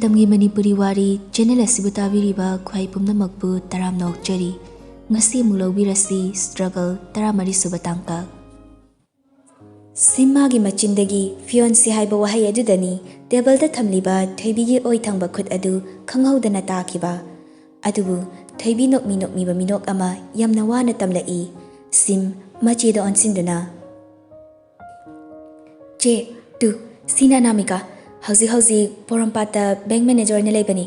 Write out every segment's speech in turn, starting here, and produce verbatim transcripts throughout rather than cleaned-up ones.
ꯃꯇꯝꯒꯤ ꯃꯅꯤꯄꯨꯔꯤ ꯋꯥꯔꯤ ꯆꯦꯅꯦꯜ ꯑꯁꯤꯕꯨ ꯇꯥꯕꯤꯔꯤꯕ ꯈ꯭ꯋꯥꯏ ꯄꯨꯝꯅꯃꯛꯄꯨ ꯇꯔꯥꯝꯅ ꯑꯣꯛꯆꯔꯤ꯫ ꯉꯁꯤ ꯑꯃꯨꯛ ꯂꯧꯕꯤꯔꯁꯤ ꯁ꯭ꯇ꯭ꯔꯒꯜ ꯇꯔꯥꯃꯔꯤ ꯁꯨꯕ ꯇꯥꯡꯀꯛ꯫ ꯁꯤꯝ ꯃꯥꯒꯤ ꯃꯆꯤꯟꯗꯒꯤ ꯐꯤꯌꯣꯟꯁꯤ ꯍꯥꯏꯕ ꯋꯥꯍꯩ ꯑꯗꯨꯗꯅꯤ ꯇꯦꯕꯜꯗ ꯊꯝꯂꯤꯕ ꯊꯣꯏꯕꯤꯒꯤ ꯑꯣꯏ ꯊꯪꯕ ꯈꯨꯠ ꯑꯗꯨ ꯈꯪꯍꯧꯗꯅ ꯇꯥꯈꯤꯕ꯫ ꯑꯗꯨꯕꯨ ꯊꯣꯏꯕꯤ ꯅꯣꯛꯃꯤ ꯅꯣꯛꯃꯤꯕ ꯃꯤꯅꯣꯛ ꯑꯃ ꯌꯥꯝꯅ ꯋꯥꯅ ꯇꯝꯂꯛꯏ꯫ ꯁꯤꯝ ꯃꯆꯦꯗ ꯑꯣꯟꯁꯤꯟꯗꯨꯅ, "ꯆꯦ, ꯇꯨ, ꯁꯤꯅ ꯑꯅꯥꯃꯤꯀꯥ꯫ ꯍꯧꯖꯤꯛ ꯍꯧꯖꯤꯛ ꯄꯣꯔꯣꯝꯄꯥꯠꯇ ꯕꯦꯡꯛ ꯃꯦꯅꯦꯖꯔ ꯑꯣꯏꯅ ꯂꯩꯕꯅꯤ꯫"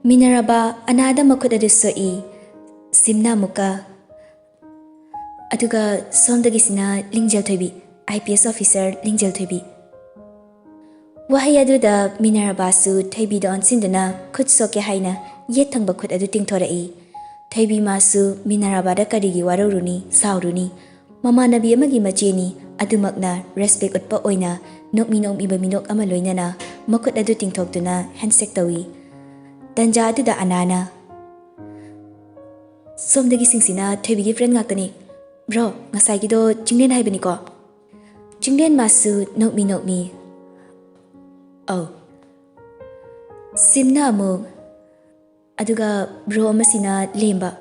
ꯃꯤꯅꯔꯕꯥ ꯑꯅꯥꯗ ꯃꯈꯨꯠ ꯑꯗꯨ ꯁꯣꯛꯏ꯫ ꯁꯤꯝꯅ ꯑꯃꯨꯛꯀ, "ꯑꯗꯨꯒ ꯁꯣꯝꯗꯒꯤꯁꯤꯅ ꯂꯤꯡꯖꯦꯜ ꯊꯣꯏꯕꯤ, ꯑꯥꯏ ꯄꯤ ꯑꯦꯁ ꯑꯣꯐꯤꯁꯔ ꯂꯤꯡꯖꯦꯜ ꯊꯣꯏꯕꯤ꯫" ꯋꯥꯍꯩ ꯑꯗꯨꯗ ꯃꯤꯅꯔꯕꯥꯁꯨ ꯊꯣꯏꯕꯤꯗ ꯑꯣꯟꯁꯤꯟꯗꯨꯅ ꯈꯨꯠ ꯁꯣꯛꯀꯦ ꯍꯥꯏꯅ ꯌꯦꯠ ꯊꯪꯕ ꯈꯨꯠ ꯑꯗꯨ ꯇꯤꯡꯊꯣꯔꯛꯏ꯫ ꯊꯣꯏꯕꯤ ꯃꯥꯁꯨ ꯃꯤꯅꯔꯕꯥꯗ ꯀꯔꯤꯒꯤ ꯋꯥꯔꯧꯔꯨꯅꯤ, ꯁꯥꯎꯔꯨꯅꯤ? ꯃꯃꯥꯟꯅꯕꯤ ꯑꯃꯒꯤ ꯃꯆꯦꯅꯤ, ꯑꯗꯨꯃꯛꯅ ꯔꯦꯁꯄꯦꯛ ꯎꯠꯄ ꯑꯣꯏꯅ ꯅꯣꯛꯃꯤ ꯅꯣꯛꯃꯤꯕ ꯃꯤꯅꯣꯛ ꯑꯃ ꯂꯣꯏꯅꯅ ꯃꯈꯨꯠ ꯑꯗꯨ ꯇꯤꯡꯊꯣꯛꯇꯨꯅ ꯍꯦꯟꯁꯦꯛ ꯇꯧꯏ꯫ ꯇꯟꯖꯥ ꯑꯗꯨꯗ ꯑꯅꯥꯅ, "ꯁꯣꯝꯗꯒꯤꯁꯤꯡꯁꯤꯅ ꯊꯣꯏꯕꯤꯒꯤ ꯐ꯭ꯔꯦꯟ ꯉꯥꯛꯇꯅꯤ꯫ ꯕ꯭ꯔꯣ, ꯉꯁꯥꯏꯒꯤꯗꯣ ꯆꯤꯡꯂꯦꯟ ꯍꯥꯏꯕꯅꯤꯀꯣ?" ꯆꯤꯡꯂꯦꯟ ꯃꯥꯁꯨ ꯅꯣꯛꯃꯤ ꯅꯣꯛꯃꯤ, "ꯑꯧ꯫" ꯁꯤꯝꯅ ꯑꯃꯨꯛ, "ꯑꯗꯨꯒ ꯕ꯭ꯔꯣ ꯑꯃꯁꯤꯅ ꯂꯦꯝꯕ꯫"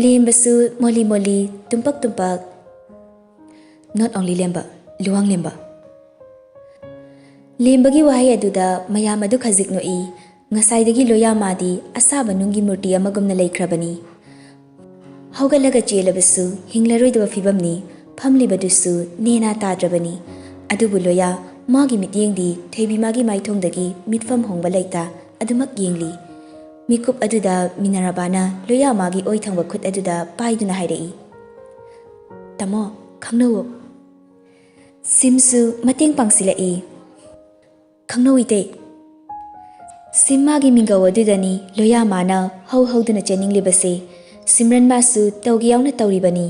ꯂꯦꯝꯕꯁꯨ ꯃꯣꯂꯤ ꯃꯣꯂꯤ, ꯇꯨꯝꯄꯛ ꯇꯨꯝꯄꯛ꯫ Not only ꯂꯦꯝꯕ, ꯂꯨꯋꯥꯡ ꯂꯦꯝꯕ꯫ ꯂꯦꯝꯕꯒꯤ ꯋꯥꯍꯩ ꯑꯗꯨꯗ ꯃꯌꯥꯝ ꯑꯗꯨ ꯈꯖꯤꯛ ꯅꯣꯛꯏ꯫ ꯉꯁꯥꯏꯗꯒꯤ ꯂꯣꯌꯥ ꯃꯥꯗꯤ ꯑꯁꯥꯕ ꯅꯨꯡꯒꯤ ꯃꯨꯔꯇꯤ ꯑꯃꯒꯨꯝꯅ ꯂꯩꯈ꯭ꯔꯕꯅꯤ꯫ ꯍꯧꯒꯠꯂꯒ ꯆꯦꯜꯂꯕꯁꯨ ꯍꯤꯡꯂꯔꯣꯏꯗꯕ ꯐꯤꯕꯝꯅꯤ꯫ ꯐꯝꯂꯤꯕꯗꯨꯁꯨ ꯅꯦꯅꯥ ꯇꯥꯗ꯭ꯔꯕꯅꯤ꯫ ꯑꯗꯨꯕꯨ ꯂꯣꯌꯥ, ꯃꯥꯒꯤ ꯃꯤꯠꯌꯦꯡꯗꯤ ꯊꯣꯏꯕꯤꯃꯥꯒꯤ ꯃꯥꯏꯊꯣꯡꯗꯒꯤ ꯃꯤꯠꯐꯝ ꯍꯣꯡꯕ ꯂꯩꯇ ꯑꯗꯨꯃꯛ ꯌꯦꯡꯂꯤ꯫ ꯃꯤꯀꯨꯞ ꯑꯗꯨꯗ ꯃꯤꯅꯔꯕꯥꯅ ꯂꯣꯌꯥ ꯃꯥꯒꯤ ꯑꯣꯏ ꯊꯪꯕ ꯈꯨꯠ ꯑꯗꯨꯗ ꯄꯥꯏꯗꯨꯅ ꯍꯥꯏꯔꯛꯏ, "ꯇꯥꯃꯣ, ꯈꯪꯅꯧꯋꯣ꯫" ꯁꯤꯝꯁꯨ ꯃꯇꯦꯡ ꯄꯥꯡꯁꯤꯜꯂꯛꯏ꯫ "ꯈꯪꯅꯧ ꯏꯇꯩ꯫" ꯁꯤꯝ ꯃꯥꯒꯤ ꯃꯤꯡꯒꯧ ꯑꯗꯨꯗꯅꯤ ꯂꯣꯌꯥ ꯃꯥꯅ ꯍꯧ ꯍꯧꯗꯨꯅ ꯆꯦꯟꯅꯤꯡꯂꯤꯕꯁꯦ꯫ ꯁꯤꯝꯔꯟ ꯃꯥꯁꯨ ꯇꯧꯒꯦ ꯌꯥꯎꯅ ꯇꯧꯔꯤꯕꯅꯤ꯫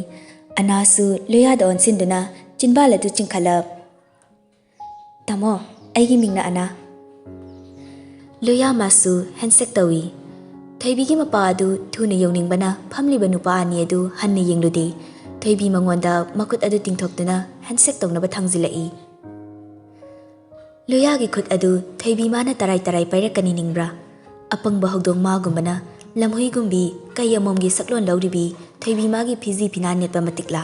ꯑꯅꯥꯁꯨ ꯂꯣꯌꯥꯗ ꯑꯣꯟꯁꯤꯟꯗꯨꯅ ꯆꯤꯟꯕꯥꯜ ꯑꯗꯨ ꯆꯤꯡꯈꯠꯂ, "ꯇꯥꯃꯣ, ꯑꯩꯒꯤ ꯃꯤꯡꯅ ꯑꯅꯥ꯫" ꯂꯣꯌꯥ ꯃꯥꯁꯨ ꯍꯦꯟꯁꯦꯛ ꯇꯧꯏ꯫ ꯊꯣꯏꯕꯤꯒꯤ ꯃꯄꯥ ꯑꯗꯨ ꯊꯨꯅ ꯌꯧꯅꯤꯡꯕꯅ ꯐꯝꯂꯤꯕ ꯅꯨꯄꯥ ꯑꯅꯤ ꯑꯗꯨ ꯍꯟꯅ ꯌꯦꯡꯂꯨꯗꯦ꯫ ꯊꯣꯏꯕꯤ ꯃꯉꯣꯟꯗ ꯃꯈꯨꯠ ꯑꯗꯨ ꯇꯤꯡꯊꯣꯛꯇꯨꯅ ꯍꯦꯟꯁꯦꯛ ꯇꯧꯅꯕ ꯊꯥꯡꯖꯤꯜꯂꯛꯏ꯫ ꯂꯣꯌꯥꯒꯤ ꯈꯨꯠ ꯑꯗꯨ ꯊꯣꯏꯕꯤꯃꯥꯅ ꯇꯔꯥꯏ ꯇꯔꯥꯏ ꯄꯥꯏꯔꯛꯀꯅꯤ ꯅꯤꯡꯕ꯭ꯔꯥ? ꯑꯄꯪꯕ ꯍꯧꯗꯣꯡ ꯃꯥꯒꯨꯝꯕꯅ ꯂꯝꯍꯨꯏꯒꯨꯝꯕꯤ ꯀꯩ ꯑꯃꯣꯝꯒꯤ ꯁꯛꯂꯣꯟ ꯂꯧꯔꯤꯕꯤ ꯊꯣꯏꯕꯤꯃꯥꯒꯤ ꯐꯤꯖꯤ ꯐꯤꯅꯥ ꯅꯦꯠꯄ ꯃꯇꯤꯛꯂꯥ?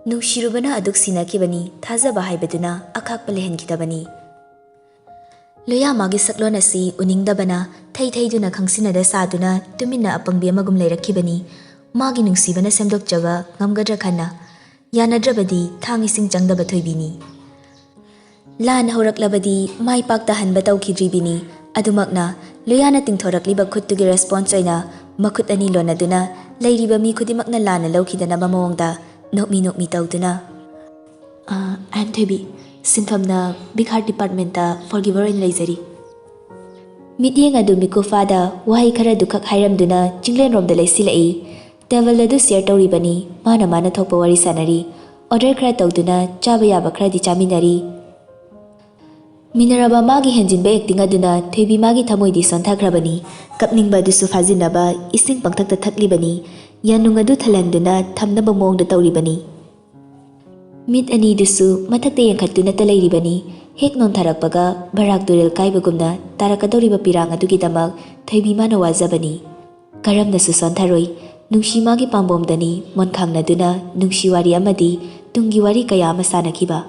ꯅꯨꯡꯁꯤꯔꯨꯕꯅ ꯑꯗꯨꯛ ꯁꯤꯟꯅꯈꯤꯕꯅꯤ, ꯊꯥꯖꯕ ꯍꯥꯏꯕꯗꯨꯅ ꯑꯈꯥꯛꯄ ꯂꯩꯍꯟꯈꯤꯗꯕꯅꯤ꯫ ꯂꯣꯌꯥ ꯃꯥꯒꯤ ꯁꯛꯂꯣꯟ ꯑꯁꯤ ꯎꯅꯤꯡꯗꯕꯅ ꯊꯩ ꯊꯩꯗꯨꯅ ꯈꯪꯁꯤꯟꯅꯗ ꯁꯥꯗꯨꯅ ꯇꯨꯃꯤꯟꯅ ꯑꯄꯪꯕꯤ ꯑꯃꯒꯨꯝ ꯂꯩꯔꯛꯈꯤꯕꯅꯤ꯫ ꯃꯥꯒꯤ ꯅꯨꯡꯁꯤꯕꯅ ꯁꯦꯝꯗꯣꯛꯆꯕ ꯉꯝꯒꯗ꯭ꯔꯥ ꯈꯟꯅ꯫ ꯌꯥꯅꯗ꯭ꯔꯕꯗꯤ ꯊꯥꯡ ꯏꯁꯤꯡ ꯆꯪꯗꯕ ꯊꯣꯏꯕꯤꯅꯤ꯫ ꯂꯥꯟ ꯍꯧꯔꯛꯂꯕꯗꯤ ꯃꯥꯏ ꯄꯥꯛꯇ ꯍꯟꯕ ꯇꯧꯈꯤꯗ꯭ꯔꯤꯕꯤꯅꯤ꯫ ꯑꯗꯨꯃꯛꯅ ꯂꯣꯌꯥꯅ ꯇꯤꯡꯊꯣꯔꯛꯂꯤꯕ ꯈꯨꯠꯇꯨꯒꯤ ꯔꯦꯁꯄꯣꯟꯁ ꯑꯣꯏꯅ ꯃꯈꯨꯠ ꯑꯅꯤ ꯂꯣꯟꯅꯗꯨꯅ ꯂꯩꯔꯤꯕ ꯃꯤ ꯈꯨꯗꯤꯡꯃꯛꯅ ꯂꯥꯟꯅ ꯂꯧꯈꯤꯗꯅꯕ ꯃꯑꯣꯡꯗ ꯅꯣꯛꯃꯤ ꯅꯣꯛꯃꯤ ꯇꯧꯗꯨꯅ, "ꯑ, ꯑꯥꯏ ꯑꯦꯝ ꯊꯣꯏꯕꯤ, ꯁꯤꯟꯐꯝꯅ ꯕꯤꯒ ꯍꯥꯔꯠ ꯗꯤꯄꯥꯔꯠꯃꯦꯟꯇ ꯐꯣꯔꯒꯤꯚꯔ ꯑꯣꯏꯅ ꯂꯩꯖꯔꯤ꯫" ꯃꯤꯠꯌꯦꯡ ꯑꯗꯨ ꯃꯤꯀꯨꯞ ꯐꯥꯗ ꯋꯥꯍꯩ ꯈꯔꯗꯨꯈꯛ ꯍꯥꯏꯔꯝꯗꯨꯅ ꯆꯤꯡꯂꯦꯟꯔꯣꯝꯗ ꯂꯩꯁꯤꯜꯂꯛꯏ꯫ ꯇꯦꯕꯜ ꯑꯗꯨ ꯁꯤꯌꯔ ꯇꯧꯔꯤꯕꯅꯤ꯫ ꯃꯥꯅ ꯃꯥꯅ ꯊꯣꯛꯄ ꯋꯥꯔꯤ ꯁꯥꯟꯅꯔꯤ꯫ ꯑꯣꯔꯗꯔ ꯈꯔ ꯇꯧꯗꯨꯅ ꯆꯥꯕ ꯌꯥꯕ ꯈꯔꯗꯤ ꯆꯥꯃꯤꯟꯅꯔꯤ꯫ ꯃꯤꯅꯔꯚꯥ ꯃꯥꯒꯤ ꯍꯦꯟꯖꯤꯟꯕ ꯑꯦꯛꯇꯤꯡ ꯑꯗꯨꯅ ꯊꯣꯏꯕꯤ ꯃꯥꯒꯤ ꯊꯃꯣꯏꯗꯤ ꯁꯣꯟꯊꯈ꯭ꯔꯕꯅꯤ꯫ ꯀꯞꯅꯤꯡꯕ ꯑꯗꯨꯁꯨ ꯐꯥꯖꯤꯟꯅꯕ ꯏꯁꯤꯡ ꯄꯪꯊꯛꯇ ꯊꯛꯂꯤꯕꯅꯤ꯫ ꯌꯥꯅꯨꯡ ꯑꯗꯨ ꯊꯜꯍꯟꯗꯨꯅ ꯊꯝꯅꯕ ꯃꯑꯣꯡꯗ ꯇꯧꯔꯤꯕꯅꯤ꯫ ꯃꯤꯠ ꯑꯅꯤꯗꯨꯁꯨ ꯃꯊꯛꯇ ꯌꯦꯡꯈꯠꯇꯨꯅꯇ ꯂꯩꯔꯤꯕꯅꯤ꯫ ꯍꯦꯛ ꯅꯣꯟꯊꯔꯛꯄꯒ ꯕꯔꯥꯛ ꯇꯨꯔꯦꯜ ꯀꯥꯏꯕꯒꯨꯝꯅ ꯇꯥꯔꯛꯀꯗꯧꯔꯤꯕ ꯄꯤꯔꯥꯡ ꯑꯗꯨꯒꯤꯗꯃꯛ ꯊꯣꯏꯕꯤ ꯃꯥꯅ ꯋꯥꯖꯕꯅꯤ꯫ ꯀꯔꯝꯅꯁꯨ ꯁꯣꯟꯊꯔꯣꯏ꯫ ꯅꯨꯡꯁꯤ ꯃꯥꯒꯤ ꯄꯥꯝꯕꯣꯝꯗꯅꯤ ꯃꯣꯟꯈꯥꯡꯅꯗꯨꯅ ꯅꯨꯡꯁꯤ ꯋꯥꯔꯤ ꯑꯃꯗꯤ ꯇꯨꯡꯒꯤ ꯋꯥꯔꯤ ꯀꯌꯥ ꯑꯃ ꯁꯥꯅꯈꯤꯕ꯫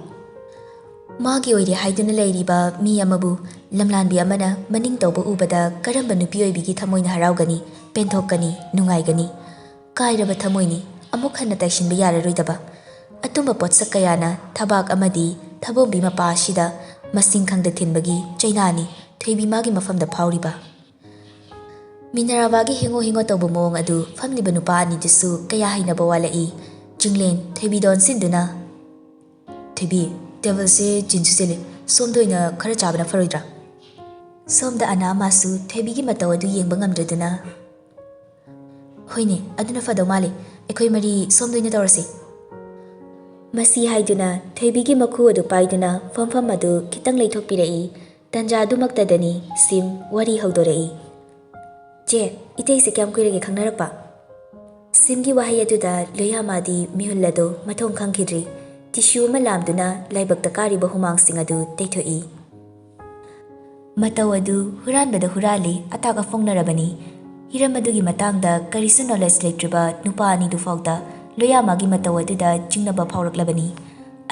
ꯃꯥꯒꯤ ꯑꯣꯏꯔꯦ ꯍꯥꯏꯗꯨꯅ ꯂꯩꯔꯤꯕ ꯃꯤ ꯑꯃꯕꯨ ꯂꯝꯂꯥꯟꯕꯤ ꯑꯃꯅ ꯃꯅꯤꯡ ꯇꯧꯕ ꯎꯕꯗ ꯀꯔꯝꯕ ꯅꯨꯄꯤ ꯑꯣꯏꯕꯤꯒꯤ ꯊꯃꯣꯏꯅ ꯍꯔꯥꯎꯒꯅꯤ, ꯄꯦꯟꯊꯣꯛꯀꯅꯤ, ꯅꯨꯡꯉꯥꯏꯒꯅꯤ? ꯀꯥꯏꯔꯕ ꯊꯃꯣꯏꯅꯤ, ꯑꯃꯨꯛ ꯍꯟꯅ ꯇꯥꯏꯁꯤꯟꯕ ꯌꯥꯔꯔꯣꯏꯗꯕ꯫ ꯑꯇꯨꯝꯕ ꯄꯣꯠꯁꯛ ꯀꯌꯥꯅ ꯊꯕꯥꯛ ꯑꯃꯗꯤ ꯊꯕꯣꯝꯕꯤ ꯃꯄꯥ ꯑꯁꯤꯗ ꯃꯁꯤꯡ ꯈꯪꯗ ꯊꯤꯟꯕꯒꯤ ꯆꯩꯅꯥꯅꯤ ꯊꯣꯏꯕꯤ ꯃꯥꯒꯤ ꯃꯐꯝꯗ ꯐꯥꯎꯔꯤꯕ꯫ ꯃꯤꯅꯔꯚꯥꯒꯤ ꯍꯦꯡꯉꯣ ꯍꯦꯡꯉꯣ ꯇꯧꯕ ꯃꯑꯣꯡ ꯑꯗꯨ ꯐꯝꯂꯤꯕ ꯅꯨꯄꯥ ꯑꯅꯤꯗꯨꯁꯨ ꯀꯌꯥ ꯍꯩꯅꯕ ꯋꯥꯠꯂꯛꯏ꯫ ꯆꯤꯡꯂꯦꯟ ꯊꯣꯏꯕꯤꯗ ꯑꯣꯟꯁꯤꯟꯗꯨꯅ, "ꯊꯣꯏꯕꯤ, ꯇꯦꯕꯜꯁꯦ ꯆꯤꯟꯁꯨ ꯆꯤꯜꯂꯤ, ꯁꯣꯝꯗ ꯑꯣꯏꯅ ꯈꯔ ꯆꯥꯕꯅ ꯐꯔꯣꯏꯗ꯭ꯔꯥ?" ꯁꯣꯝꯗ ꯑꯅꯥ ꯃꯥꯁꯨ ꯊꯣꯏꯕꯤꯒꯤ ꯃꯇꯧ ꯑꯗꯨ ꯌꯦꯡꯕ ꯉꯝꯗ꯭ꯔꯗꯨꯅ, "ꯍꯣꯏꯅꯦ, ꯑꯗꯨꯅ ꯐꯗꯧ ꯃꯥꯜꯂꯦ, ꯑꯩꯈꯣꯏ ꯃꯔꯤ ꯁꯣꯝꯗ ꯑꯣꯏꯅ ꯇꯧꯔꯁꯤ꯫" ꯃꯁꯤ ꯍꯥꯏꯗꯨꯅ ꯊꯣꯏꯕꯤꯒꯤ ꯃꯈꯨ ꯑꯗꯨ ꯄꯥꯏꯗꯨꯅ ꯐꯝꯐꯝ ꯑꯗꯨ ꯈꯤꯇꯪ ꯂꯩꯊꯣꯛꯄꯤꯔꯛꯏ꯫ ꯇꯟꯖꯥ ꯑꯗꯨꯃꯛꯇꯗꯅꯤ ꯁꯤꯝ ꯋꯥꯔꯤ ꯍꯧꯗꯣꯔꯛꯏ꯫ "ꯆꯦ, ꯏꯇꯩꯁꯦ ꯀꯌꯥꯝ ꯀꯨꯏꯔꯒꯦ ꯈꯪꯅꯔꯛꯄ?" ꯁꯤꯝꯒꯤ ꯋꯥꯍꯩ ꯑꯗꯨꯗ ꯂꯣꯌꯥꯃꯥꯗꯤ ꯃꯤꯍꯨꯜ ꯑꯗꯨ ꯃꯊꯣꯡ ꯈꯪꯈꯤꯗ꯭ꯔꯤ꯫ ꯇꯤꯁꯨ ꯑꯃ ꯂꯥꯝꯗꯨꯅ ꯂꯥꯏꯕꯛꯇ ꯀꯥꯔꯤꯕ ꯍꯨꯃꯥꯡꯁꯤꯡ ꯑꯗꯨ ꯇꯩꯊꯣꯛꯏ꯫ ꯃꯇꯧ ꯑꯗꯨ ꯍꯨꯔꯥꯟꯕꯗ ꯍꯨꯔꯥꯜꯂꯤ, ꯑꯇꯥꯛ ꯑꯐꯣꯡꯅꯔꯕꯅꯤ꯫ ꯍꯤꯔꯝ ꯑꯗꯨꯒꯤ ꯃꯇꯥꯡꯗ ꯀꯔꯤꯁꯨ ꯅꯣꯂꯦꯖ ꯂꯩꯇ꯭ꯔꯤꯕ ꯅꯨꯄꯥ ꯑꯅꯤꯗꯨ ꯐꯥꯎꯗ ꯂꯣꯌꯥ ꯃꯥꯒꯤ ꯃꯇꯧ ꯑꯗꯨꯗ ꯆꯤꯡꯅꯕ ꯐꯥꯎꯔꯛꯂꯕꯅꯤ꯫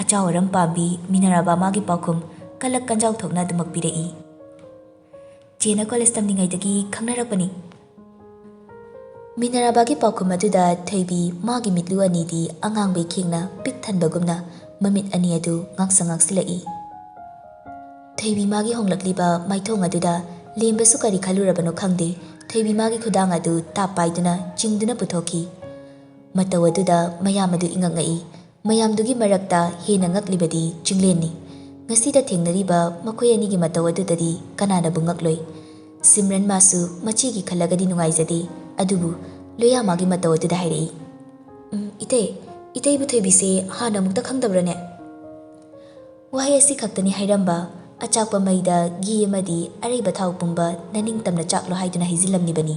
ꯑꯆꯥꯎ ꯑꯔꯝ ꯄꯥꯝꯕꯤ ꯃꯤꯅꯔꯥꯕꯥ ꯃꯥꯒꯤ ꯄꯥꯎꯈꯨꯝ ꯀꯂꯛ ꯀꯟꯖꯥꯎ ꯊꯣꯛꯅ ꯑꯗꯨꯃꯛ ꯄꯤꯔꯛꯏ꯫ "ꯆꯦꯅ ꯀꯣꯂꯦꯖ ꯇꯝꯂꯤꯉꯩꯗꯒꯤ ꯈꯪꯅꯔꯛꯄꯅꯤ꯫" ꯃꯤꯅꯔꯥꯕꯥꯒꯤ ꯄꯥꯎꯈꯨꯝ ꯑꯗꯨꯗ ꯊꯣꯏꯕꯤ ꯃꯥꯒꯤ ꯃꯤꯠꯂꯨ ꯑꯅꯤꯗꯤ ꯑꯉꯥꯡꯕꯩ ꯈꯦꯡꯅ ꯄꯤꯛ ꯊꯟꯕꯒꯨꯝꯅ ꯃꯃꯤꯠ ꯑꯅꯤ ꯑꯗꯨ ꯉꯥꯡꯁꯪ ꯉꯥꯡꯁꯤꯜꯂꯛꯏ꯫ ꯊꯣꯏꯕꯤ ꯃꯥꯒꯤ ꯍꯣꯡꯂꯛꯂꯤꯕ ꯃꯥꯏꯊꯣꯡ ꯑꯗꯨꯗ ꯂꯦꯝꯕꯁꯨ ꯀꯔꯤ ꯈꯜꯂꯨꯔꯕꯅꯣ ꯈꯪꯗꯦ, ꯊꯣꯏꯕꯤ ꯃꯥꯒꯤ ꯈꯨꯗꯥꯡ ꯑꯗꯨ ꯇꯥꯞ ꯄꯥꯏꯗꯨꯅ ꯆꯤꯡꯗꯨꯅ ꯄꯨꯊꯣꯛꯈꯤ꯫ ꯃꯇꯧ ꯑꯗꯨꯗ ꯃꯌꯥꯝ ꯑꯗꯨ ꯏꯉꯛ ꯉꯛꯏ꯫ ꯃꯌꯥꯝꯗꯨꯒꯤ ꯃꯔꯛꯇ ꯍꯦꯟꯅ ꯉꯛꯂꯤꯕꯗꯤ ꯆꯤꯡꯂꯦꯟꯅꯤ꯫ ꯉꯁꯤꯗ ꯊꯦꯡꯅꯔꯤꯕ ꯃꯈꯣꯏ ꯑꯅꯤꯒꯤ ꯃꯇꯧ ꯑꯗꯨꯗꯗꯤ ꯀꯅꯥꯅꯕꯨ ꯉꯛꯂꯣꯏ? ꯁꯤꯝꯔꯟ ꯃꯥꯁꯨ ꯃꯆꯦꯒꯤ ꯈꯜꯂꯒꯗꯤ ꯅꯨꯡꯉꯥꯏꯖꯗꯦ, ꯑꯗꯨꯕꯨ ꯂꯣꯌꯥ ꯃꯥꯒꯤ ꯃꯇꯧ ꯑꯗꯨꯗ ꯍꯥꯏꯔꯛꯏ, "ꯎꯝ, ꯏꯇꯩ, ꯏꯇꯩꯕꯨ ꯊꯣꯏꯕꯤꯁꯦ ꯍꯥꯟꯅ ꯑꯃꯨꯛꯇ ꯈꯪꯗꯕ꯭ꯔꯅꯦ?" ꯋꯥꯍꯩ ꯑꯁꯤ ꯈꯛꯇꯅꯤ ꯍꯥꯏꯔꯝꯕ, ꯑꯆꯥꯛꯄ ꯃꯩꯗ ꯘꯤ ꯑꯃꯗꯤ ꯑꯔꯩꯕ ꯊꯥꯎ ꯄꯨꯝꯕ ꯅꯅꯤꯡꯇꯝꯅ ꯆꯥꯛꯂꯣ ꯍꯥꯏꯗꯨꯅ ꯍꯩꯖꯤꯜꯂꯝꯂꯤꯕꯅꯤ꯫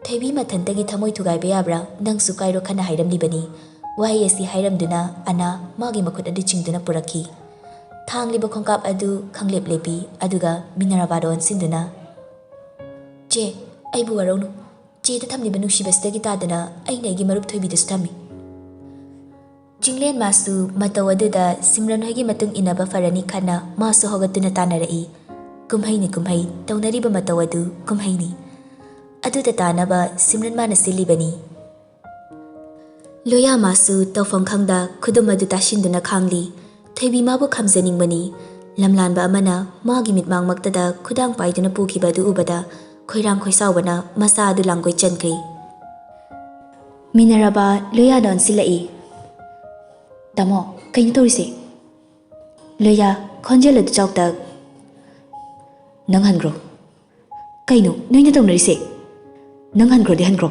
ꯊꯣꯏꯕꯤ ꯃꯊꯟꯇꯒꯤ ꯊꯃꯣꯏ ꯊꯨꯒꯥꯏꯕ ꯌꯥꯕ꯭ꯔꯥ? ꯅꯪꯁꯨ ꯀꯥꯏꯔꯣ ꯈꯟꯅ ꯍꯥꯏꯔꯝꯂꯤꯕꯅꯤ꯫ ꯋꯥꯍꯩ ꯑꯁꯤ ꯍꯥꯏꯔꯝꯗꯨꯅ ꯑꯅꯥ ꯃꯥꯒꯤ ꯃꯈꯨꯠ ꯑꯗꯨ ꯆꯤꯡꯗꯨꯅ ꯄꯨꯔꯛꯈꯤ꯫ ꯊꯥꯡꯂꯤꯕ ꯈꯣꯡꯀꯥꯞ ꯑꯗꯨ ꯈꯪꯂꯦꯞ ꯂꯦꯞꯄꯤ, ꯑꯗꯨꯒ ꯃꯤꯅꯔꯥꯕꯥꯗ ꯑꯣꯟꯁꯤꯟꯗꯨꯅ, "ꯆꯦ, ꯑꯩꯕꯨ ꯋꯥꯔꯧꯅꯨ꯫ ꯆꯦꯗ ꯊꯝꯂꯤꯕ ꯅꯨꯡꯁꯤꯕꯁꯤꯗꯒꯤ ꯇꯥꯗꯅ ꯑꯩꯅ ꯑꯩꯒꯤ ꯃꯔꯨꯞ ꯊꯣꯏꯕꯤꯗꯁꯨ ꯊꯝꯃꯤ꯫" ꯆꯤꯡꯂꯦꯟ ꯃꯥꯁꯨ ꯃꯇꯧ ꯑꯗꯨꯗ ꯁꯤꯝꯔꯟ ꯍꯣꯏꯒꯤ ꯃꯇꯨꯡ ꯏꯟꯅꯕ ꯐꯔꯅꯤ ꯈꯟꯅ ꯃꯥꯁꯨ ꯍꯧꯒꯠꯇꯨꯅ ꯇꯥꯟꯅꯔꯛꯏ꯫ ꯀꯨꯝꯍꯩꯅꯤ ꯀꯨꯝꯍꯩ, ꯇꯧꯅꯔꯤꯕ ꯃꯇꯧ ꯑꯗꯨ ꯀꯨꯝꯍꯩꯅꯤ꯫ ꯑꯗꯨꯗ ꯇꯥꯅꯕ ꯁꯤꯝꯔꯟ ꯃꯥꯅ ꯁꯤꯜꯂꯤꯕꯅꯤ꯫ ꯂꯣꯌꯥ ꯃꯥꯁꯨ ꯇꯧꯐꯝ ꯈꯪꯗ ꯈꯨꯗꯨꯝ ꯑꯗꯨ ꯇꯥꯁꯤꯟꯗꯨꯅ ꯈꯥꯡꯂꯤ꯫ ꯊꯣꯏꯕꯤ ꯃꯥꯕꯨ ꯈꯥꯝꯖꯅꯤꯡꯕꯅꯤ꯫ ꯂꯝꯂꯥꯟꯕ ꯑꯃꯅ ꯃꯥꯒꯤ ꯃꯤꯠꯃꯥꯡꯃꯛꯇꯗ ꯈꯨꯗꯥꯡ ꯄꯥꯏꯗꯨꯅ ꯄꯨꯈꯤꯕ ꯑꯗꯨ ꯎꯕꯗ ꯈꯣꯏꯔꯥꯡ ꯈꯣꯏꯁꯥꯎꯕꯅ ꯃꯁꯥ ꯑꯗꯨ ꯂꯥꯡꯒꯣꯏ ꯆꯟꯈ꯭ꯔꯦ꯫ ꯃꯤꯅꯔꯥꯕꯥ ꯂꯣꯌꯥꯗ ꯑꯣꯟꯁꯤꯜꯂꯛꯏ꯫ "ꯇꯥꯃꯣ, ꯀꯩꯅꯣ ꯇꯧꯔꯤꯁꯦ?" ꯂꯣꯌꯥ, ꯈꯣꯟꯖꯦꯜ ꯑꯗꯨ ꯆꯥꯎꯇꯛ, "ꯅꯪ ꯍꯟꯈ꯭ꯔꯣ꯫" "ꯀꯩꯅꯣ ꯅꯣꯏꯅ ꯇꯧꯅꯔꯤꯁꯦ? ꯅꯪ ꯍꯟꯈ꯭ꯔꯣꯗꯤ ꯍꯟꯈ꯭ꯔꯣ꯫"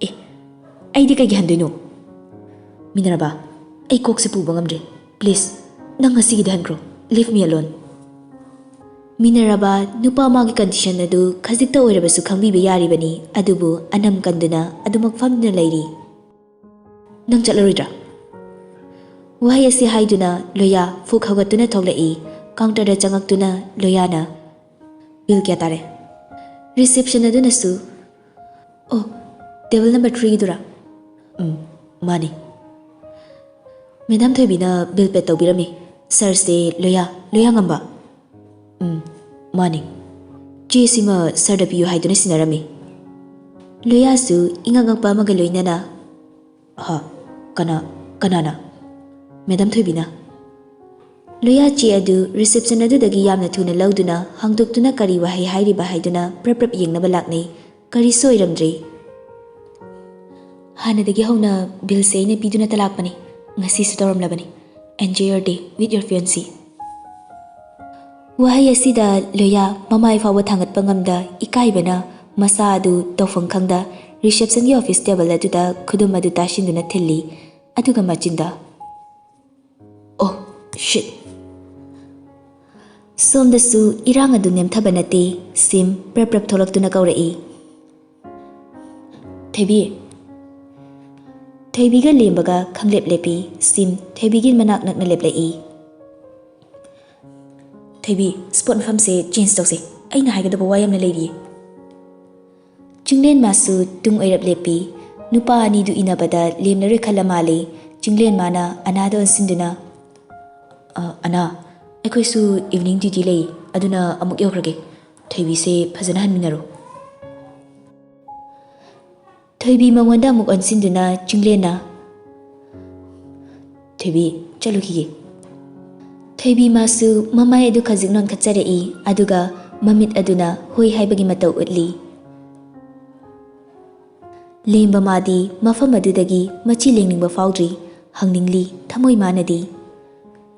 "ꯑꯦ, ꯑꯩꯗꯤ ꯀꯩꯒꯤ ꯍꯟꯗꯣꯏꯅꯣ?" "ꯃꯤꯅꯔꯥꯕꯥ, ꯑꯩ ꯀꯣꯛꯁꯦ ꯄꯨꯕ ꯉꯝꯗ꯭ꯔꯦ꯫ ꯄ꯭ꯂꯤꯖ, ꯅꯪ ꯉꯁꯤꯒꯤꯗꯤ ꯍꯟꯈ꯭ꯔꯣ꯫ Leave me alone." ꯃꯤꯅꯔꯥꯕꯥ ꯅꯨꯄꯥ ꯑꯃꯒꯤ ꯀꯟꯗꯤꯁꯟ ꯑꯗꯨ ꯈꯖꯤꯛꯇ ꯑꯣꯏꯔꯕꯁꯨ ꯈꯪꯕꯤꯕ ꯌꯥꯔꯤꯕꯅꯤ, ꯑꯗꯨꯕꯨ ꯑꯅꯝ ꯀꯟꯗꯨꯅ ꯑꯗꯨꯃꯛ ꯐꯝꯗꯨꯅ ꯂꯩꯔꯤ꯫ "ꯅꯪ ꯆꯠꯂꯔꯣꯏꯗ꯭ꯔꯥ?" ꯋꯥꯍꯩ ꯑꯁꯤ ꯍꯥꯏꯗꯨꯅ ꯂꯣꯌꯥ ꯐꯨꯛ ꯍꯧꯒꯠꯇꯨꯅ ꯊꯣꯛꯂꯛꯏ꯫ ꯀꯥꯎꯟꯇꯔꯗ ꯆꯪꯉꯛꯇꯨꯅ ꯂꯣꯌꯥꯅ, "ꯕꯤꯜ ꯀꯌꯥ ꯇꯥꯔꯦ?" ꯔꯤꯁꯦꯞꯁꯟ ꯑꯗꯨꯅꯁꯨ, "ꯑꯣ, ꯇꯦꯕꯜ ꯅꯝꯕꯔ ꯊ꯭ꯔꯤꯒꯤꯗꯨꯔꯥ?" "ꯎꯝ, ꯃꯥꯅꯤ꯫ ꯃꯦꯗꯥꯝ ꯊꯣꯏꯕꯤꯅ ꯕꯤꯜ ꯄꯦꯗ ꯇꯧꯕꯤꯔꯝꯃꯤ꯫ ꯁꯥꯔꯁꯦ ꯂꯣꯌꯥ, ꯂꯣꯌꯥ ꯉꯝꯕ?" "ꯎꯝ, ꯃꯥꯅꯤ꯫ ꯆꯦꯁꯤꯃ ꯁꯥꯔꯗ ꯄꯤꯌꯨ ꯍꯥꯏꯗꯨꯅ ꯁꯤꯟꯅꯔꯝꯃꯤ꯫" ꯂꯣꯌꯥꯁꯨ ꯏꯉꯛ ꯉꯛꯄ ꯑꯃꯒ ꯂꯣꯏꯅꯅ, "ꯍꯥ? ꯀꯅꯥ, ꯀꯅꯥꯅ?" "ꯃꯦꯗꯥꯝ ꯊꯣꯏꯕꯤꯅ꯫" ꯂꯣꯌꯥ ꯆꯦ ꯑꯗꯨ ꯔꯤꯁꯦꯞꯁꯟ ꯑꯗꯨꯗꯒꯤ ꯌꯥꯝꯅ ꯊꯨꯅ ꯂꯧꯗꯨꯅ ꯍꯥꯡꯗꯣꯛꯇꯨꯅ ꯀꯔꯤ ꯋꯥꯍꯩ ꯍꯥꯏꯔꯤꯕ ꯍꯥꯏꯗꯨꯅ ꯄ꯭ꯔꯞ ꯄ꯭ꯔꯞ ꯌꯦꯡꯅꯕ ꯂꯥꯛꯅꯩ꯫ ꯀꯔꯤꯁꯨ ꯑꯣꯏꯔꯝꯗ꯭ꯔꯦ꯫ "ꯍꯥꯟꯅꯗꯒꯤ ꯍꯧꯅ ꯕꯤꯜꯁꯦ ꯑꯩꯅ ꯄꯤꯗꯨꯅꯇ ꯂꯥꯛꯄꯅꯤ꯫ ꯉꯁꯤꯁꯨ ꯇꯧꯔꯝꯂꯕꯅꯤ꯫ Enjoy your day with your fiancé꯫" ꯋꯥꯍꯩ ꯑꯁꯤꯗ ꯂꯣꯌꯥ ꯃꯃꯥꯏ ꯐꯥꯎꯕ ꯊꯥꯡꯒꯠꯄ ꯉꯝꯗ ꯏꯀꯥꯏꯕꯅ ꯃꯁꯥ ꯑꯗꯨ ꯇꯧꯐꯝ ꯈꯪꯗ ꯔꯤꯁꯦꯞꯁꯟꯒꯤ ꯑꯣꯐꯤꯁ ꯇꯦꯕꯜ ꯑꯗꯨꯗ ꯈꯨꯗꯨꯝ ꯑꯗꯨ ꯇꯥꯁꯤꯟꯗꯨꯅ ꯊꯤꯜꯂꯤ꯫ ꯑꯗꯨꯒ ꯃꯆꯤꯟꯗ, "ꯑꯣ, ꯁꯤꯠ!" ꯁꯣꯝꯗꯁꯨ ꯏꯔꯥꯡ ꯑꯗꯨ ꯅꯦꯝꯊꯕ ꯅꯠꯇꯦ꯫ ꯁꯤꯝ ꯄ꯭ꯔꯞ ꯄ꯭ꯔꯞ ꯊꯣꯛꯂꯛꯇꯨꯅ ꯀꯧꯔꯛꯏ꯫ "ꯊꯣꯏꯕꯤ꯫" ꯊꯣꯏꯕꯤꯒ ꯂꯦꯝꯕꯒ ꯈꯪꯂꯦꯞ ꯂꯦꯞꯄꯤ꯫ ꯁꯤꯝ ꯊꯣꯏꯕꯤꯒꯤ ꯃꯅꯥꯛ ꯅꯛꯅ ꯂꯦꯞꯂꯛꯏ꯫ "ꯊꯣꯏꯕꯤ, ꯁ꯭ꯄꯣꯠ ꯃꯐꯝꯁꯦ ꯆꯦꯟꯖ ꯇꯧꯁꯦ꯫ ꯑꯩꯅ ꯍꯥꯏꯒꯗꯕ ꯋꯥ ꯌꯥꯝꯅ ꯂꯩꯔꯤꯌꯦ꯫" ꯆꯤꯡꯂꯦꯟ ꯃꯥꯁꯨ ꯇꯨꯡ ꯑꯣꯏꯔꯞ ꯂꯦꯞꯄꯤ꯫ ꯅꯨꯄꯥ ꯑꯅꯤꯗꯨ ꯏꯟꯅꯕꯗ ꯂꯦꯝꯂꯔꯣꯏ ꯈꯜꯂ ꯃꯥꯜꯂꯤ꯫ ꯆꯤꯡꯂꯦꯟ ꯃꯥꯅ ꯑꯅꯥꯗ ꯑꯣꯟꯁꯤꯟꯗꯨꯅ, "ꯑ, ꯑꯅꯥ, ꯑꯩꯈꯣꯏꯁꯨ ꯏꯚꯤꯅꯤꯡ ꯗ꯭ꯌꯨꯇꯤ ꯂꯩ, ꯑꯗꯨꯅ ꯑꯃꯨꯛ ꯌꯧꯈ꯭ꯔꯒꯦ꯫ ꯊꯣꯏꯕꯤꯁꯦ ꯐꯖꯅ ꯍꯟꯃꯤꯟꯅꯔꯣ꯫" ꯊꯣꯏꯕꯤ ꯃꯉꯣꯟꯗ ꯑꯃꯨꯛ ꯑꯣꯟꯁꯤꯟꯗꯨꯅ ꯆꯤꯡꯂꯦꯟꯅ, "ꯊꯣꯏꯕꯤ, ꯆꯠꯂꯨꯈꯤꯒꯦ꯫" ꯊꯣꯏꯕꯤ ꯃꯥꯁꯨ ꯃꯃꯥꯏ ꯑꯗꯨ ꯈꯖꯤꯛ ꯅꯣꯟꯈꯠꯆꯔꯛꯏ, ꯑꯗꯨꯒ ꯃꯃꯤꯠ ꯑꯗꯨꯅ ꯍꯣꯏ ꯍꯥꯏꯕꯒꯤ ꯃꯇꯧ ꯎꯠꯂꯤ꯫ ꯂꯦꯝꯕ ꯃꯥꯗꯤ ꯃꯐꯝ ꯑꯗꯨꯗꯒꯤ ꯃꯆꯤ ꯂꯦꯡꯅꯤꯡꯕ ꯐꯥꯎꯗ꯭ꯔꯤ, ꯍꯪꯅꯤꯡꯂꯤ ꯊꯃꯣꯏ ꯃꯥꯅꯗꯤ,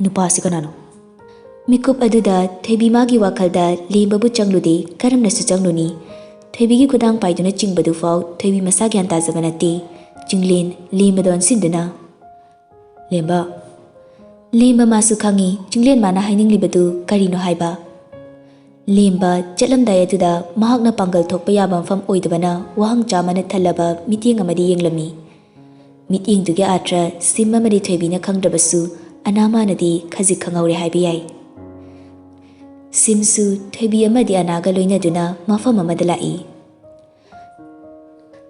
"ꯅꯨꯄꯥꯁꯤ ꯀꯅꯥꯅꯣ?" ꯃꯤꯀꯨꯞ ꯑꯗꯨꯗ ꯊꯣꯏꯕꯤ ꯃꯥꯒꯤ ꯋꯥꯈꯜꯗ ꯂꯦꯝꯕꯕꯨ ꯆꯪꯂꯨꯗꯦ, ꯀꯔꯝꯅꯁꯨ ꯆꯪꯂꯨꯅꯤ? ꯊꯣꯏꯕꯤꯒꯤ ꯈꯨꯗꯥꯡ ꯄꯥꯏꯗꯨꯅ ꯆꯤꯡꯕꯗꯨ ꯐꯥꯎ ꯊꯣꯏꯕꯤ ꯃꯁꯥ ꯒ꯭ꯌꯥꯟ ꯇꯥꯖꯕ ꯅꯠꯇꯦ꯫ ꯆꯤꯡꯂꯦꯟ ꯂꯦꯝꯕꯗ ꯑꯣꯟꯁꯤꯟꯗꯨꯅ, "ꯂꯦꯝꯕ꯫" ꯂꯦꯝꯕ ꯃꯥꯁꯨ ꯈꯪꯏ ꯆꯤꯡꯂꯦꯟ ꯃꯥꯅ ꯍꯥꯏꯅꯤꯡꯂꯤꯕꯗꯨ ꯀꯔꯤꯅꯣ ꯍꯥꯏꯕ꯫ ꯂꯦꯝꯕ ꯆꯠꯂꯝꯗꯥꯏ ꯑꯗꯨꯗ ꯃꯍꯥꯛꯅ ꯄꯥꯡꯒꯜ ꯊꯣꯛꯄ ꯌꯥꯕ ꯃꯐꯝ ꯑꯣꯏꯗꯕꯅ ꯋꯥꯍꯪ ꯆꯥꯝꯃꯅ ꯊꯜꯂꯕ ꯃꯤꯠꯌꯦꯡ ꯑꯃꯗꯤ ꯌꯦꯡꯂꯝꯃꯤ꯫ ꯃꯤꯠꯌꯦꯡꯗꯨꯒꯤ ꯑꯥꯔꯊ ꯁꯤꯝ ꯑꯃꯗꯤ ꯊꯣꯏꯕꯤꯅ ꯈꯪꯗ꯭ꯔꯕꯁꯨ ꯑꯅꯥ ꯃꯥꯅꯗꯤ ꯈꯖꯤꯛ ꯈꯪꯍꯧꯔꯦ ꯍꯥꯏꯕ ꯌꯥꯏ꯫ ꯁꯤꯝꯁꯨ ꯊꯣꯏꯕꯤ ꯑꯃꯗꯤ ꯑꯅꯥꯒ ꯂꯣꯏꯅꯗꯨꯅ ꯃꯐꯝ ꯑꯃꯗ ꯂꯥꯛꯏ꯫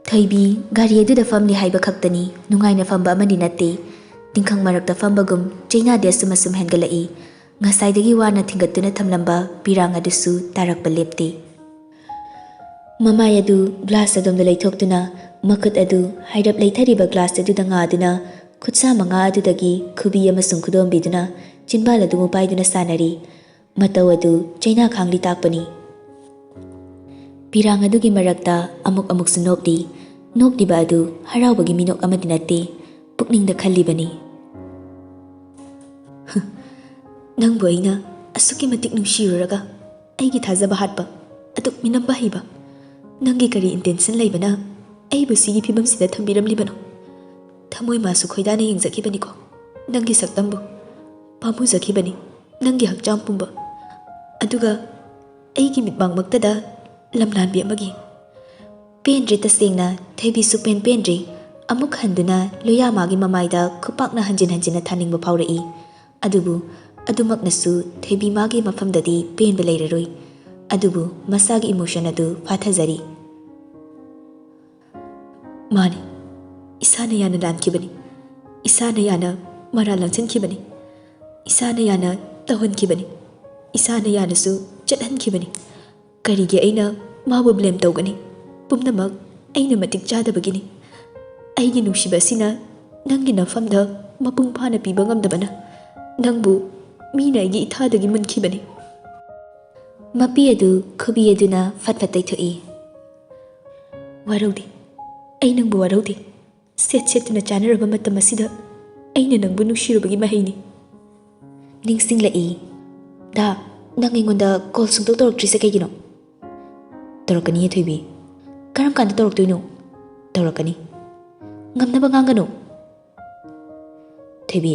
ꯊꯣꯏꯕꯤ ꯒꯥꯔꯤ ꯑꯗꯨꯗ ꯐꯝꯂꯤ ꯍꯥꯏꯕ ꯈꯛꯇꯅꯤ, ꯅꯨꯡꯉꯥꯏꯅ ꯐꯝꯕ ꯑꯃꯗꯤ ꯅꯠꯇꯦ꯫ ꯇꯤꯡꯈꯪ ꯃꯔꯛꯇ ꯐꯝꯕꯒꯨꯝ ꯆꯩꯅꯥꯗꯤ ꯑꯁꯨꯝ ꯑꯁꯨꯝ ꯍꯦꯟꯒꯠꯂꯛꯏ꯫ ꯉꯁꯥꯏꯗꯒꯤ ꯋꯥꯅ ꯊꯤꯡꯒꯠꯇꯨꯅ ꯊꯝꯂꯝꯕ ꯄꯤꯔꯥꯡ ꯑꯗꯨꯁꯨ ꯇꯥꯔꯛꯄ ꯂꯦꯞꯇꯦ꯫ ꯃꯃꯥꯏ ꯑꯗꯨ ꯒ꯭ꯂꯥꯁ ꯑꯗꯣꯝꯗ ꯂꯩꯊꯣꯛꯇꯨꯅ ꯃꯈꯨꯠ ꯑꯗꯨ ꯍꯥꯏꯔꯞ ꯂꯩꯊꯔꯤꯕ ꯒ꯭ꯂꯥꯁ ꯑꯗꯨꯗ ꯉꯥꯗꯨꯅ ꯈꯨꯠꯁꯥ ꯃꯉꯥ ꯑꯗꯨꯗꯒꯤ ꯈꯨꯕꯤ ꯑꯃꯁꯨꯡ ꯈꯨꯗꯣꯝꯕꯤꯗꯨꯅ ꯆꯤꯟꯕꯥꯜ ꯑꯗꯨ ꯃꯨꯄꯥꯏꯗꯨꯅ ꯁꯥꯟꯅꯔꯤ꯫ ꯃꯇꯧ ꯑꯗꯨ ꯆꯩꯅꯥ ꯈꯥꯡꯂꯤ ꯇꯥꯛꯄꯅꯤ꯫ ꯄꯤꯔꯥꯡ ꯑꯗꯨꯒꯤ ꯃꯔꯛꯇ ꯑꯃꯨꯛ ꯑꯃꯨꯛꯁꯨ ꯅꯣꯛꯂꯤ꯫ ꯅꯣꯛꯂꯤꯕ ꯑꯗꯨ ꯍꯔꯥꯎꯕꯒꯤ ꯃꯤꯅꯣꯛ ꯑꯃꯗꯤ ꯅꯠꯇꯦ, ꯄꯨꯛꯅꯤꯡꯗ ꯈꯜꯂꯤꯕꯅꯤ꯫ "ꯅꯪꯕꯨ ꯑꯩꯅ ꯑꯁꯨꯛꯀꯤ ꯃꯇꯤꯛ ꯅꯨꯡꯁꯤꯔꯨꯔꯒ ꯑꯩꯒꯤ ꯊꯥꯖꯕ ꯍꯥꯠꯄ, ꯑꯗꯨꯛ ꯃꯤꯅꯝꯕ ꯍꯩꯕ, ꯅꯪꯒꯤ ꯀꯔꯤ intention ꯂꯩꯕꯅ ꯑꯩꯕꯨ ꯁꯤꯒꯤ ꯐꯤꯕꯝꯁꯤꯗ ꯊꯝꯕꯤꯔꯝꯂꯤꯕꯅꯣ? ꯊꯃꯣꯏ ꯃꯥꯁꯨ ꯈꯣꯏꯗꯥꯅ ꯌꯦꯡꯖꯈꯤꯕꯅꯤꯀꯣ ꯅꯪꯒꯤ ꯁꯛꯇꯝꯕꯨ꯫ ꯄꯥꯝꯃꯨꯖꯈꯤꯕꯅꯤ ꯅꯪꯒꯤ ꯍꯛꯆꯥꯡ ꯄꯨꯝꯕ꯫ ꯑꯗꯨꯒ ꯑꯩꯒꯤ ꯃꯤꯠꯃꯥꯡꯃꯛꯇꯗ ꯂꯝꯂꯥꯟꯕꯤ ꯑꯃꯒꯤ"꯫ ꯄꯦꯟꯗ꯭ꯔꯦ ꯇꯁꯦꯡꯅ, ꯊꯣꯏꯕꯤ ꯁꯨꯛꯄꯦꯟ ꯄꯦꯟꯗ꯭ꯔꯦ꯫ ꯑꯃꯨꯛ ꯍꯟꯗꯨꯅ ꯂꯣꯌꯥ ꯃꯥꯒꯤ ꯃꯃꯥꯏꯗ ꯈꯨꯄꯥꯛꯅ ꯍꯟꯖꯤꯟ ꯍꯟꯖꯤꯟꯅ ꯊꯥꯅꯤꯡꯕ ꯐꯥꯎꯔꯛꯏ꯫ ꯑꯗꯨꯕꯨ ꯑꯗꯨꯃꯛꯅꯁꯨ ꯊꯣꯏꯕꯤ ꯃꯥꯒꯤ ꯃꯐꯝꯗꯗꯤ ꯄꯦꯟꯕ ꯂꯩꯔꯔꯣꯏ꯫ ꯑꯗꯨꯕꯨ ꯃꯁꯥꯒꯤ emotion ꯑꯗꯨ ꯐꯥꯊꯖꯔꯤ꯫ "ꯃꯥꯅꯤ, ꯏꯁꯥꯅ ꯌꯥꯅ ꯂꯥꯟꯈꯤꯕꯅꯤ꯫ ꯏꯁꯥꯅ ꯌꯥꯅ ꯃꯔꯥꯜ ꯂꯪꯁꯤꯟꯈꯤꯕꯅꯤ꯫ ꯏꯁꯥꯅ ꯌꯥꯅ ꯇꯧꯍꯟꯈꯤꯕꯅꯤ꯫ ꯏꯁꯥꯅ ꯌꯥꯅꯁꯨ ꯆꯠꯍꯟꯈꯤꯕꯅꯤ꯫ ꯀꯔꯤꯒꯤ ꯑꯩꯅ ꯃꯥꯕꯨ blame ꯇꯧꯒꯅꯤ? ꯄꯨꯝꯅꯃꯛ ꯑꯩꯅ ꯃꯇꯤꯛ ꯆꯥꯗꯕꯒꯤꯅꯤ꯫ ꯑꯩꯒꯤ ꯅꯨꯡꯁꯤꯕ ꯑꯁꯤꯅ ꯅꯪꯒꯤ ꯅꯐꯝꯗ ꯃꯄꯨꯡ ꯐꯥꯅ ꯄꯤꯕ ꯉꯝꯗꯕꯅ ꯅꯪꯕꯨ ꯃꯤꯅ ꯑꯩꯒꯤ ꯏꯊꯥꯗꯒꯤ ꯃꯨꯟꯈꯤꯕꯅꯤ"꯫ ꯃꯄꯤ ꯑꯗꯨ ꯈꯨꯕꯤ ꯑꯗꯨꯅ ꯐꯠ ꯐꯠ ꯇꯩꯊꯣꯛꯏ꯫ "ꯋꯥꯔꯧꯗꯦ, ꯑꯩ ꯅꯪꯕꯨ ꯋꯥꯔꯧꯗꯦ꯫ ꯁꯦꯠ ꯁꯦꯠꯇꯨꯅ ꯆꯥꯅꯔꯕ ꯃꯇꯝ ꯑꯁꯤꯗ ꯑꯩꯅ ꯅꯪꯕꯨ ꯅꯨꯡꯁꯤꯔꯨꯕꯒꯤ ꯃꯍꯩꯅꯤ"꯫ ꯅꯤꯡꯁꯤꯡꯂꯛꯏ꯫ "ꯗꯥ, ꯅꯪ ꯑꯩꯉꯣꯟꯗ call ꯁꯨꯡꯇꯧ ꯇꯧꯔꯛꯇ꯭ꯔꯤꯁꯦ ꯀꯩꯒꯤꯅꯣ?" "ꯇꯧꯔꯛꯀꯅꯤꯌꯦ ꯊꯣꯏꯕꯤ"꯫ "ꯀꯔꯝ ꯀꯥꯟꯗ ꯇꯧꯔꯛꯇꯣꯏꯅꯣ?" "ꯇꯧꯔꯛꯀꯅꯤ꯫ ꯉꯝꯅꯕ ꯉꯥꯡꯒꯅꯨ"꯫ "ꯊꯣꯏꯕꯤ,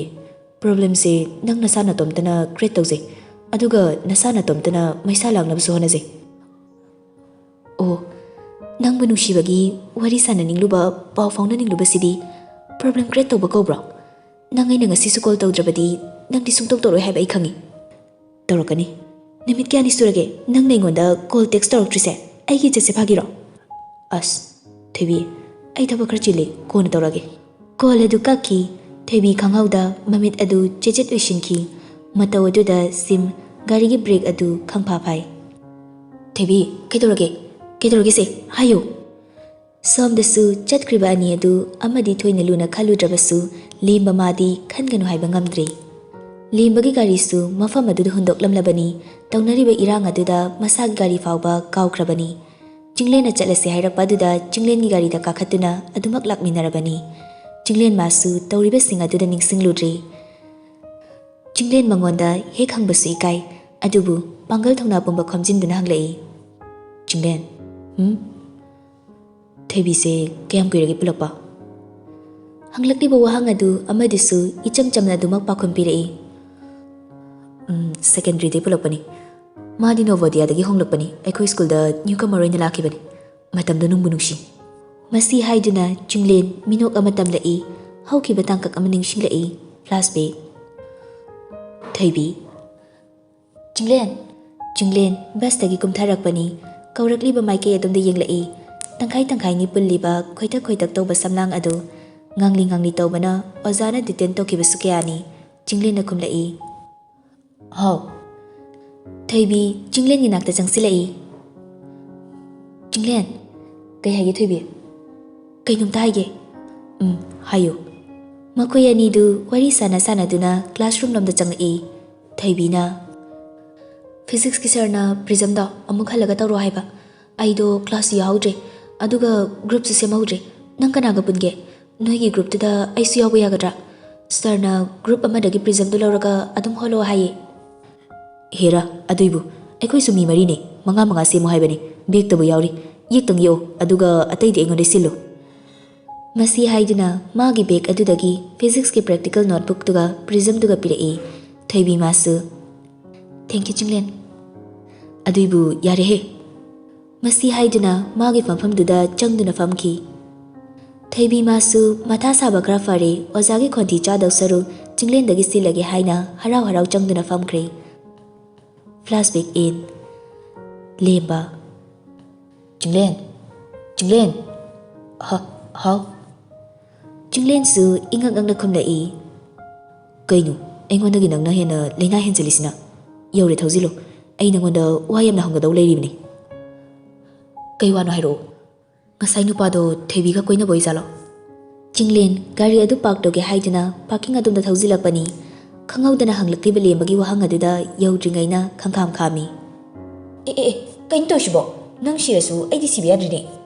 problemꯁꯦ ꯅꯪ ꯅꯁꯥ ꯅꯇꯣꯝꯇꯅ create ꯇꯧꯖꯩ, ꯑꯗꯨꯒ ꯅꯁꯥ ꯅꯇꯣꯝꯇꯅ ꯃꯩꯁꯥ ꯂꯥꯡꯅꯕꯁꯨ ꯍꯣꯠꯅꯖꯩ"꯫ "ꯑꯣ, ꯅꯪꯕꯨ ꯅꯨꯡꯁꯤꯕꯒꯤ ꯋꯥꯔꯤ ꯁꯥꯟꯅꯅꯤꯡꯂꯨꯕ, ꯄꯥꯎ ꯐꯥꯎꯅꯅꯤꯡꯂꯨꯕꯁꯤꯗꯤ Problem create ꯇꯧꯕ ꯀꯧꯕ꯭ꯔꯣ? ꯅꯪ ꯑꯩꯅ ꯉꯁꯤꯁꯨ call ꯇꯧꯗ꯭ꯔꯕꯗꯤ ꯅꯪꯗꯤ ꯁꯨꯡꯇꯧ ꯇꯧꯔꯣꯏ ꯍꯥꯏꯕ ꯑꯩ ꯈꯪꯉꯤ꯫ ꯇꯧꯔꯛꯀꯅꯤ꯫ ꯅꯨꯃꯤꯠ ꯀꯌꯥꯅꯤ ꯁꯨꯔꯒꯦ ꯅꯪꯅ ꯑꯩꯉꯣꯟꯗ call, text ꯇꯧꯔꯛꯇ꯭ꯔꯤꯁꯦ? ꯑꯩꯒꯤ ꯏꯖꯠꯁꯦ ꯐꯥꯒꯤꯔꯣ? ꯑꯁ, ꯊꯣꯏꯕꯤ, ꯑꯩ ꯊꯕꯛ ꯈꯔ ꯆꯤꯜꯂꯤ, ꯀꯣꯟꯅ ꯇꯧꯔꯒꯦ꯫ Call ꯑꯗꯨ ꯀꯛꯈꯤ꯫ ꯊꯣꯏꯕꯤ ꯈꯪꯍꯧꯗ ꯃꯃꯤꯠ ꯑꯗꯨ ꯆꯦꯆꯦꯠ ꯎꯏꯁꯤꯟꯈꯤ꯫ ꯃꯇꯧ ꯑꯗꯨꯗ ꯁꯤꯝ ꯒꯥꯔꯤꯒꯤ brake ꯑꯗꯨ ꯈꯪꯐꯥ ꯐꯥꯏ꯫ ꯊꯣꯏꯕꯤ, ꯀꯩꯗꯧꯔꯒꯦ? ꯀꯩꯗꯧꯔꯒꯦꯁꯦ? ꯍꯥꯏꯌꯨ꯫ ꯁꯣꯝꯗꯁꯨ ꯆꯠꯈ꯭ꯔꯤꯕ ꯑꯅꯤ ꯑꯗꯨ ꯑꯃꯗꯤ ꯊꯣꯏꯅ ꯂꯨꯅ ꯈꯜꯂꯨꯗ꯭ꯔꯕꯁꯨ, ꯂꯦꯝꯕ ꯃꯥꯗꯤ ꯈꯟꯒꯅꯨ ꯍꯥꯏꯕ ꯉꯝꯗ꯭ꯔꯦ꯫ ꯂꯦꯝꯕꯒꯤ ꯒꯥꯔꯤꯁꯨ ꯃꯐꯝ ꯑꯗꯨꯗ ꯍꯨꯟꯗꯣꯛꯂꯝꯂꯕꯅꯤ꯫ ꯇꯧꯅꯔꯤꯕ ꯏꯔꯥꯡ ꯑꯗꯨꯗ ꯃꯁꯥꯒꯤ ꯒꯥꯔꯤ ꯐꯥꯎꯕ ꯀꯥꯎꯈ꯭ꯔꯕꯅꯤ꯫ ꯆꯤꯡꯂꯦꯟꯅ ꯆꯠꯂꯁꯦ ꯍꯥꯏꯔꯛꯄ ꯑꯗꯨꯗ ꯆꯤꯡꯂꯦꯟꯒꯤ ꯒꯥꯔꯤꯗ ꯀꯥꯈꯠꯇꯨꯅ ꯑꯗꯨꯃꯛ ꯂꯥꯛꯃꯤꯟꯅꯔꯕꯅꯤ꯫ ꯆꯤꯡꯂꯦꯟ ꯃꯥꯁꯨ ꯇꯧꯔꯤꯕꯁꯤꯡ ꯑꯗꯨꯗ ꯅꯤꯡꯁꯤꯡꯂꯨꯗ꯭ꯔꯦ꯫ ꯆꯤꯡꯂꯦꯟ ꯃꯉꯣꯟꯗ ꯍꯦꯛ ꯍꯪꯕꯁꯨ ꯏꯀꯥꯏ, ꯑꯗꯨꯕꯨ ꯄꯥꯡꯒꯜ ꯊꯧꯅꯥ ꯄꯨꯝꯕ ꯈꯣꯝꯖꯤꯟꯗꯨꯅ ꯍꯪꯂꯛꯏ, "ꯆꯤꯡꯂꯦꯟ, ꯍꯨꯝ? ꯊꯣꯏꯕꯤꯁꯦ ꯀꯌꯥꯝ ꯀꯨꯏꯔꯒꯦ ꯄꯨꯜꯂꯛꯄ?" ꯍꯪꯂꯛꯂꯤꯕ ꯋꯥꯍꯪ ꯑꯗꯨ ꯑꯃꯗꯨꯁꯨ ꯏꯆꯝ ꯆꯝꯅ ꯑꯗꯨꯃꯛ ꯄꯥꯎꯈꯨꯝ ꯄꯤꯔꯛꯏ, "ꯎꯝ, secondary ꯗꯩ ꯄꯨꯜꯂꯛꯄꯅꯤ꯫ ꯃꯥꯗꯤ ꯅꯣꯕꯣꯗꯤꯌꯥꯗꯒꯤ ꯍꯣꯡꯂꯛꯄꯅꯤ, ꯑꯩꯈꯣꯏ ꯁ꯭ꯀꯨꯜꯗ newcomer ꯑꯣꯏꯅ ꯂꯥꯛꯈꯤꯕꯅꯤ꯫ ꯃꯇꯝꯗꯣ ꯅꯨꯡꯕꯨ ꯅꯨꯡꯁꯤ꯫" ꯃꯁꯤ ꯍꯥꯏꯗꯨꯅ ꯆꯤꯡꯂꯦꯟ ꯃꯤꯅꯣꯛ ꯑꯃ ꯇꯝꯂꯛꯏ꯫ ꯍꯧꯈꯤꯕ ꯇꯥꯡꯀꯛ ꯑꯃ ꯅꯤꯡꯁꯤꯡꯂꯛꯏ꯫ Flashback꯫ ꯊꯣꯏꯕꯤ꯫ "ꯆꯤꯡꯂꯦꯟ!" ꯆꯤꯡꯂꯦꯟ ꯕꯁꯇꯒꯤ ꯀꯨꯝꯊꯔꯛꯄꯅꯤ꯫ ꯀꯧꯔꯛꯂꯤꯕ ꯃꯥꯏꯀꯩ ꯑꯗꯣꯝꯗ ꯌꯦꯡꯂꯛꯏ꯫ ꯇꯪꯈꯥꯏ ꯇꯪꯈꯥꯏꯅꯤ ꯄꯨꯜꯂꯤꯕ ꯈꯣꯏꯊꯛ ꯈꯣꯏꯊꯛ ꯇꯧꯕ ꯁꯝꯂꯥꯡ ꯑꯗꯨ꯫ ꯉꯥꯡꯂꯤ ꯉꯥꯡꯂꯤ ꯇꯧꯕꯅ ꯑꯣꯖꯥꯅ detain ꯇꯧꯈꯤꯕꯁꯨ ꯀꯌꯥꯅꯤ꯫ ꯆꯤꯡꯂꯦꯟꯅ ꯈꯨꯝꯂꯛꯏ, "ꯍꯥꯎ꯫" ꯊꯣꯏꯕꯤ ꯆꯤꯡꯂꯦꯟꯒꯤ ꯅꯥꯛꯇ ꯆꯪꯁꯤꯜꯂꯛꯏ꯫ "ꯆꯤꯡꯂꯦꯟ!" "ꯀꯩ ꯍꯥꯏꯒꯦ ꯊꯣꯏꯕꯤ?" "ꯀꯩꯅꯣꯝꯇ ꯍꯥꯏꯒꯦ꯫" "ꯎꯝ, ꯍꯥꯏꯌꯨ꯫" ꯃꯈꯣꯏ ꯑꯅꯤꯗꯨ ꯋꯥꯔꯤ ꯁꯥꯟꯅ ꯁꯥꯟꯅꯗꯨꯅ classroom ꯂꯣꯝꯗ ꯆꯪꯂꯛꯏ꯫ ꯊꯣꯏꯕꯤꯅ, "Physics ꯀꯤ sir ꯅ prism ꯗꯣ ꯑꯃꯨꯛ ꯍꯜꯂꯒ ꯇꯧꯔꯣ ꯍꯥꯏꯕ꯫ ꯑꯩꯗꯣ class ꯁꯨ ꯌꯥꯎꯍꯧꯗ꯭ꯔꯦ, ꯑꯗꯨꯒ group ꯁꯨ ꯁꯦꯝꯍꯧꯗ꯭ꯔꯦ꯫ ꯅꯪ ꯀꯅꯥꯒ ꯄꯨꯟꯒꯦ? ꯅꯣꯏꯒꯤ group ꯇꯨꯗ ꯑꯩꯁꯨ ꯌꯥꯎꯕ ꯌꯥꯒꯗ꯭ꯔꯥ? Sir ꯅ group ꯑꯃꯗꯒꯤ prism ꯗꯨ ꯂꯧꯔꯒ ꯑꯗꯨꯝ ꯍꯣꯜꯂꯣ ꯍꯥꯏꯌꯦ꯫" "ꯍꯦꯔꯥ, ꯑꯗꯨꯏꯕꯨ ꯑꯩꯈꯣꯏꯁꯨ ꯃꯤ ꯃꯔꯤꯅꯦ, ꯃꯉꯥ ꯃꯉꯥ ꯁꯦꯝꯃꯨ ꯍꯥꯏꯕꯅꯤ꯫ Bag ꯇꯕꯨ ꯌꯥꯎꯔꯤ꯫ ꯌꯦꯛꯇꯪ ꯌꯦꯛꯑꯣ, ꯑꯗꯨꯒ ꯑꯇꯩꯗꯤ ꯑꯩꯉꯣꯟꯗ ꯁꯤꯜꯂꯨ꯫" ꯃꯁꯤ ꯍꯥꯏꯗꯨꯅ ꯃꯥꯒꯤ bag ꯑꯗꯨꯗꯒꯤ physics ꯀꯤ practical notebook ꯇꯨꯒ prism ꯗꯨꯒ ꯄꯤꯔꯛꯏ꯫ ꯊꯣꯏꯕꯤ ꯃꯥꯁꯨ, "Thank you, ꯆꯤꯡꯂꯦꯟ꯫" "ꯑꯗꯨꯏꯕꯨ ꯌꯥꯔꯦꯍꯦ꯫" ꯃꯁꯤ ꯍꯥꯏꯗꯨꯅ ꯃꯥꯒꯤ ꯐꯝꯐꯝꯗꯨꯗ ꯆꯪꯗꯨꯅ ꯐꯝꯈꯤ꯫ ꯊꯣꯏꯕꯤ ꯃꯥꯁꯨ ꯃꯊꯥ ꯁꯥꯕ ꯈꯔ ꯐꯔꯦ꯫ ꯑꯣꯖꯥꯒꯤ ꯈꯣꯟꯊꯤ ꯆꯥꯗꯧ ꯁꯔꯨꯛ ꯆꯤꯡꯂꯦꯟꯗꯒꯤ ꯁꯤꯜꯂꯒꯦ ꯍꯥꯏꯅ ꯍꯔꯥꯎ ꯍꯔꯥꯎ ꯆꯪꯗꯨꯅ ꯐꯝꯈ꯭ꯔꯦ꯫ Flashback in. ꯂꯦꯝꯕ꯫ "ꯆꯤꯡꯂꯦꯟ, ꯆꯤꯡꯂꯦꯟ!" "ꯍ-, ꯍꯥꯎ?" ꯆꯤꯡꯂꯦꯟꯁꯨ ꯏꯉꯛ ꯉꯛꯅ ꯈꯨꯝꯂꯛꯏ꯫ "ꯀꯩꯅꯣ, ꯑꯩꯉꯣꯟꯗꯒꯤ ꯅꯪꯅ ꯍꯦꯟꯅ ꯂꯩꯅꯥ ꯍꯦꯟꯖꯤꯜꯂꯤꯁꯤꯅ? ꯌꯧꯔꯦ, ꯊꯧꯖꯤꯜꯂꯨ, ꯑꯩ ꯅꯪꯉꯣꯟꯗ ꯋꯥ ꯌꯥꯝꯅ ꯍꯪꯒꯗꯧ ꯂꯩꯔꯤꯕꯅꯤ꯫" "ꯀꯩ ꯋꯥꯅꯣ ꯍꯥꯏꯔꯛꯑꯣ꯫" "ꯉꯁꯥꯏ ꯅꯨꯄꯥꯗꯣ ꯊꯣꯏꯕꯤꯒ ꯀꯣꯏꯅꯕ ꯑꯣꯏꯖꯥꯠꯂꯣ?" ꯆꯤꯡꯂꯦꯟ ꯒꯥꯔꯤ ꯑꯗꯨ ꯄꯥꯔꯛ ꯇꯧꯒꯦ ꯍꯥꯏꯗꯨꯅ ꯄꯥꯔꯀꯤꯡ ꯑꯗꯣꯝꯗ ꯊꯧꯖꯤꯜꯂꯛꯄꯅꯤ꯫ ꯈꯪꯍꯧꯗꯅ ꯍꯪꯂꯛꯂꯤꯕ ꯂꯦꯝꯕꯒꯤ ꯋꯥꯍꯪ ꯑꯗꯨꯗ ꯌꯧꯗ꯭ꯔꯤꯉꯩꯅ ꯈꯪꯈꯥꯝ ꯈꯥꯝꯃꯤ꯫ "ꯑꯦ, ꯑꯦ, ꯑꯦ, ꯀꯩꯅꯣ ꯇꯧꯔꯤꯁꯤꯕꯣ? ꯅꯪ ꯁꯤꯔꯁꯨ ꯑꯩꯗꯤ ꯁꯤꯕ ꯌꯥꯗ꯭ꯔꯤꯅꯦ꯫"